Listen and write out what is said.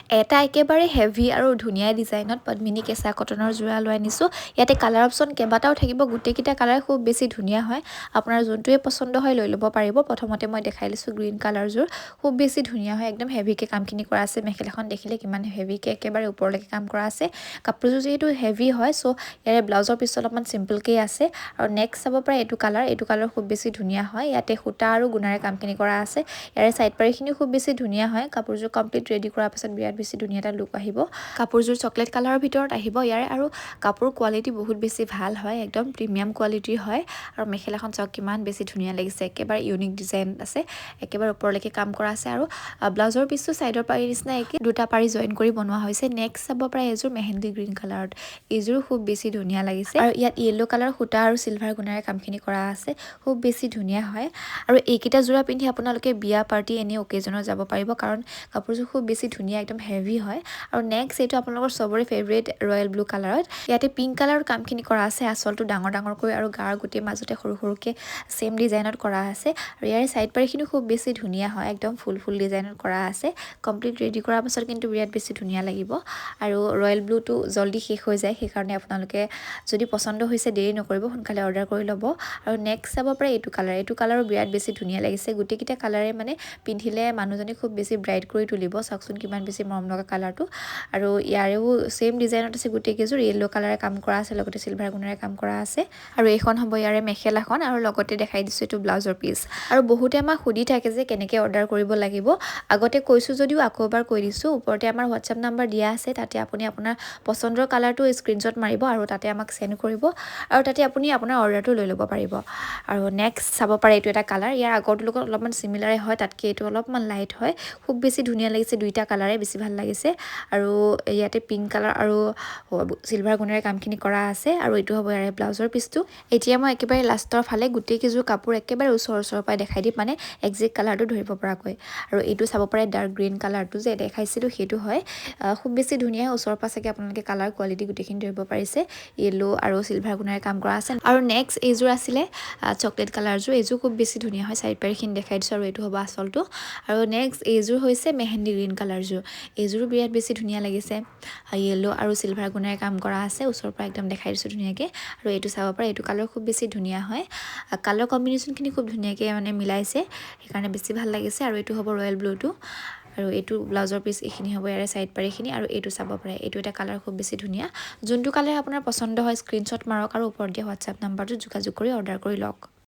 এটা একেবাৰে হেভি আৰু ধুনীয়া ডিজাইনত পদ্মিনী কেঁচা কটনৰ যোৰা লৈ আনিছোঁ। ইয়াতে কালাৰ অপশ্যন কেইবাটাও থাকিব। গোটেইকেইটা কালাৰ খুব বেছি ধুনীয়া হয়। আপোনাৰ যোনটোৱে পচন্দ হয়, লৈ ল'ব পাৰিব। প্ৰথমতে মই দেখাই লৈছোঁ গ্ৰীণ কালাৰযোৰ। খুব বেছি ধুনীয়া হয়। একদম হেভিকৈ কামখিনি কৰা আছে। মেখেলাখন দেখিলে কিমান হেভিকৈ একেবাৰে ওপৰলৈকে কাম কৰা আছে। কাপোৰযোৰ যিহেতু হেভি হয়, চ' ইয়াৰে ব্লাউজৰ পিছত অলপমান চিম্পলকৈ আছে। আৰু নেক্সট চাব পাৰে এইটো কালাৰ। এইটো কালাৰ খুব বেছি ধুনীয়া হয়। ইয়াতে সূতা আৰু গুণাৰে কামখিনি কৰা আছে। ইয়াৰে ছাইড পাৰিখিনিও খুব বেছি ধুনীয়া হয়। কাপোৰযোৰ কমপ্লিট ৰেডি কৰাৰ পাছত বিৰাট বেছি ধুনীয়া এটা লুক আহিব। কাপোৰযোৰ চকলেট কালাৰৰ ভিতৰত আহিব ইয়াৰে। আৰু কাপোৰ কোৱালিটি বহুত বেছি ভাল হয়, একদম প্ৰিমিয়াম কোৱালিটিৰ হয়। আৰু মেখেলাখন চাওক, কিমান বেছি ধুনীয়া লাগিছে। একেবাৰে ইউনিক ডিজাইন আছে, একেবাৰে ওপৰলৈকে কাম কৰা আছে। আৰু ব্লাউজৰ পিচটো ছাইডৰ পাৰি নিচিনা একে দুটা পাৰি জইন কৰি বনোৱা হৈছে। নেক্সট চাব পাৰে এযোৰ মেহেন্দি গ্ৰীণ কালাৰত। এইযোৰো খুব বেছি ধুনীয়া লাগিছে। আৰু ইয়াত য়েল্ল' কালাৰ সূতা আৰু চিলভাৰ গুণাৰে কামখিনি কৰা আছে। খুব বেছি ধুনীয়া হয়। আৰু এইকেইটা যোৰা পিন্ধি আপোনালোকে বিয়া, পাৰ্টি, এনে অকেজনত যাব পাৰিব, কাৰণ কাপোৰযোৰ খুব বেছি ধুনীয়া, একদম হেভি হয়। আৰু নেক্সট এইটো আপোনালোকৰ চবৰে ফেভৰেট ৰয়েল ব্লু কালাৰত। ইয়াতে পিংক কালাৰৰ কামখিনি কৰা আছে। আচলটো ডাঙৰ ডাঙৰকৈ আৰু গাৰ গোটেই মাজতে সৰু সৰুকৈ ছেইম ডিজাইনত কৰা আছে। আৰু ইয়াৰে ছাইড পাৰিখিনিও খুব বেছি ধুনীয়া হয়, একদম ফুল ফুল ডিজাইনত কৰা আছে। কমপ্লিট ৰেডি কৰাৰ পাছত কিন্তু বিৰাট বেছি ধুনীয়া লাগিব। আৰু ৰয়েল ব্লুটো জল্দি শেষ হৈ যায়, সেইকাৰণে আপোনালোকে যদি পচন্দ হৈছে, দেৰি নকৰিব, সোনকালে অৰ্ডাৰ কৰি ল'ব। আৰু নেক্সট চাব পাৰে এইটো কালাৰ। এইটো কালাৰো বিৰাট বেছি ধুনীয়া লাগিছে। গোটেইকেইটা কালাৰে মানে পিন্ধিলে মানুহজনী খুব বেছি ব্ৰাইট কৰি তুলিব। চাওকচোন, কিমান বেছি মৰম লগা কালাৰটো। আৰু ইয়াৰেও ছেইম ডিজাইনত আছে গোটেইকেইযোৰ। য়েল্ল' কালাৰে কাম কৰা আছে, লগতে চিলভাৰ গুণেৰে কাম কৰা আছে। আৰু এইখন হ'ব ইয়াৰে মেখেলাখন। আৰু লগতে দেখাই দিছোঁ এইটো ব্লাউজৰ পিচ। আৰু বহুতে আমাক সুধি থাকে যে কেনেকৈ অৰ্ডাৰ কৰিব লাগিব। আগতে কৈছোঁ যদিও আকৌ এবাৰ কৈ দিছোঁ। ওপৰতে আমাৰ হোৱাটছএপ নাম্বাৰ দিয়া আছে। তাতে আপুনি আপোনাৰ পচন্দৰ কালাৰটো স্ক্ৰীনশ্বট মাৰিব আৰু তাতে আমাক চেণ্ড কৰিব আৰু তাতে আপুনি আপোনাৰ অৰ্ডাৰটো লৈ ল'ব পাৰিব। আৰু নেক্সট চাব পাৰে এইটো এটা কালাৰ। ইয়াৰ আগৰটোৰ লগত অলপমান চিমিলাৰে হয়, তাতকৈ এইটো অলপমান লাইট হয়। খুব বেছি ধুনীয়া লাগিছে। দুইটা কালাৰে বেছি ভাল লাগিছে। আৰু ইয়াতে পিংক কালাৰ আৰু চিলভাৰ গুণেৰে কামখিনি কৰা আছে। আৰু এইটো হ'ব ইয়াৰে ব্লাউজৰ পিচটো। এতিয়া মই একেবাৰে লাষ্টৰ ফালে গোটেইকেইযোৰ কাপোৰ একেবাৰে ওচৰ ওচৰৰ পৰাই দেখাই দিম, মানে একজেক্ট কালাৰটো ধৰিব পৰাকৈ। আৰু এইটো চাব পাৰে, ডাৰ্ক গ্ৰীণ কালাৰটো যে দেখাইছিলোঁ, সেইটো হয়। খুব বেছি ধুনীয়া। ওচৰৰ পৰা চাগে আপোনালোকে কালাৰ কোৱালিটি গোটেইখিনি ধৰিব পাৰিছে। য়েল্ল' আৰু চিলভাৰ গুণেৰে কাম কৰা আছে। আৰু নেক্সট এইযোৰ আছিলে চকলেট কালাৰযোৰ। এইযোৰ খুব বেছি ধুনীয়া হয়। চাইড পাৰিখিনি দেখাই দিছোঁ। আৰু এইটো হ'ব আচলটো। আৰু নেক্সট এইযোৰ হৈছে মেহেন্দি গ্ৰীণ কালাৰযোৰ। এইযোৰো বিৰাট বেছি ধুনীয়া লাগিছে। য়েল্ল' আৰু চিলভাৰ গুণেৰে কাম কৰা আছে। ওচৰৰ পৰা একদম দেখাই দিছোঁ ধুনীয়াকৈ। আৰু এইটো চাব পাৰে, এইটো কালাৰ খুব বেছি ধুনীয়া হয়। কালাৰ কম্বিনেশ্যনখিনি খুব ধুনীয়াকৈ মানে মিলাইছে, সেইকাৰণে বেছি ভাল লাগিছে। আৰু এইটো হ'ব ৰয়েল ব্লুটো। আৰু এইটো ব্লাউজৰ পিচ। এইখিনি হ'ব ইয়াৰে ছাইড পাৰিখিনি। আৰু এইটো চাব পাৰে, এইটো এটা কালাৰ, খুব বেছি ধুনীয়া। যোনটো কালাৰ আপোনাৰ পচন্দ হয়, স্ক্ৰীনশ্বট মাৰক আৰু ওপৰত দিয়া হোৱাটছএপ নাম্বাৰটোত যোগাযোগ কৰি অৰ্ডাৰ কৰি লওক।